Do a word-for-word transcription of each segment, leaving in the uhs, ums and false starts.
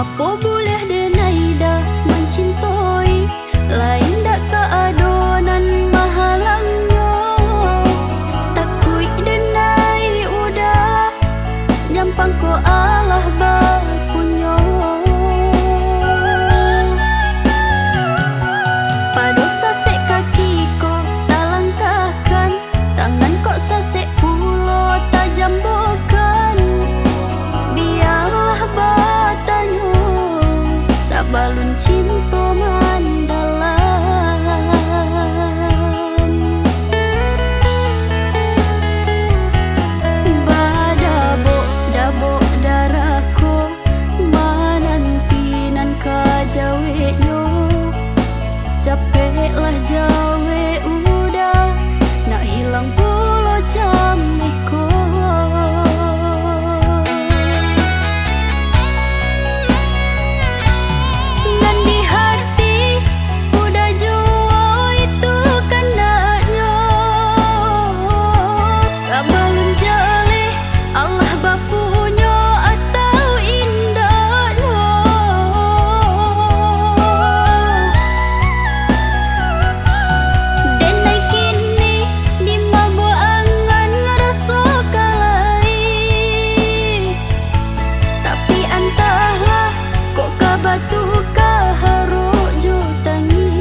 Apo buliah denai dah mancintoi, lai ndak ka ado nan mahalangnyo. Takuik denai udah, jampang ko alah bakunyo. Pado sasek kaki ko talangkahkan, tangan kok sasek pulo tajambokan. Bialah batanyo sabalun cinto mandalam. Badabok-dabok darah ko mananti nan ka jaweknyo. Capeklah jawek udah, nak hilang pulo cameh ko. Nan di hati udah juo itu kandaknyo. Sabalun jaleh alah bapunyo atau indaknyo. Denai kini dimabuak angan raso kalai. Tapi antahlah, kok ka batuka harok jo tangih.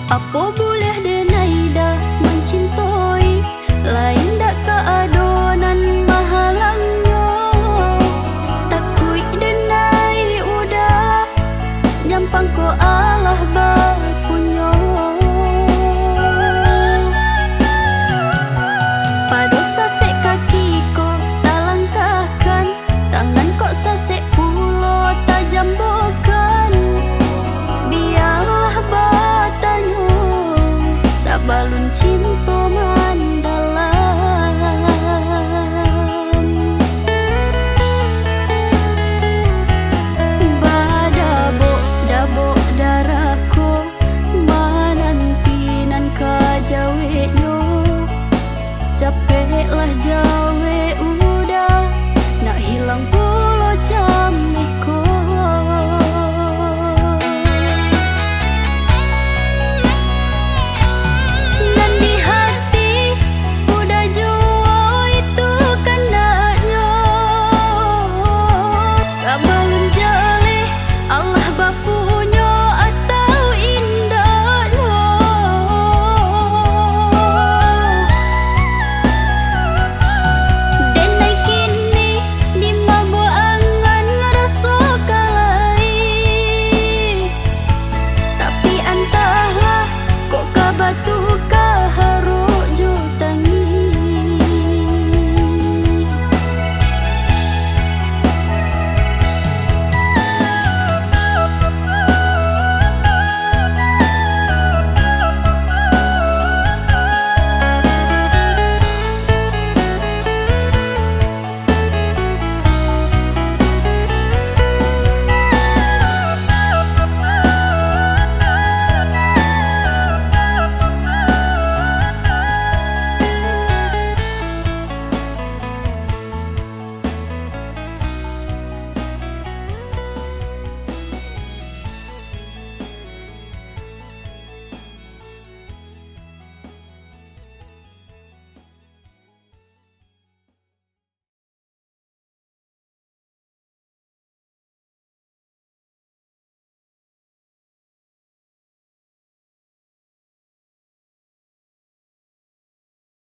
Apo buliah denai dah mancintoi, lai ndak ka ado nan mahalangnyo. Takuik denai udah, jampang ko alah bakunyo. Pado sasek kaki ko talangkahkan, tangan kok sasek pulo tajambokan. Bialah batanyo sabalun cinto mandalam. Badabok-dabok darah ko mananti nan ka jaweknyo. Capeklah jawek udah, nak hilang pulo cameh ko. Nan di hati udah juo itu kandaknyo. Sabalun jaleh alah bapu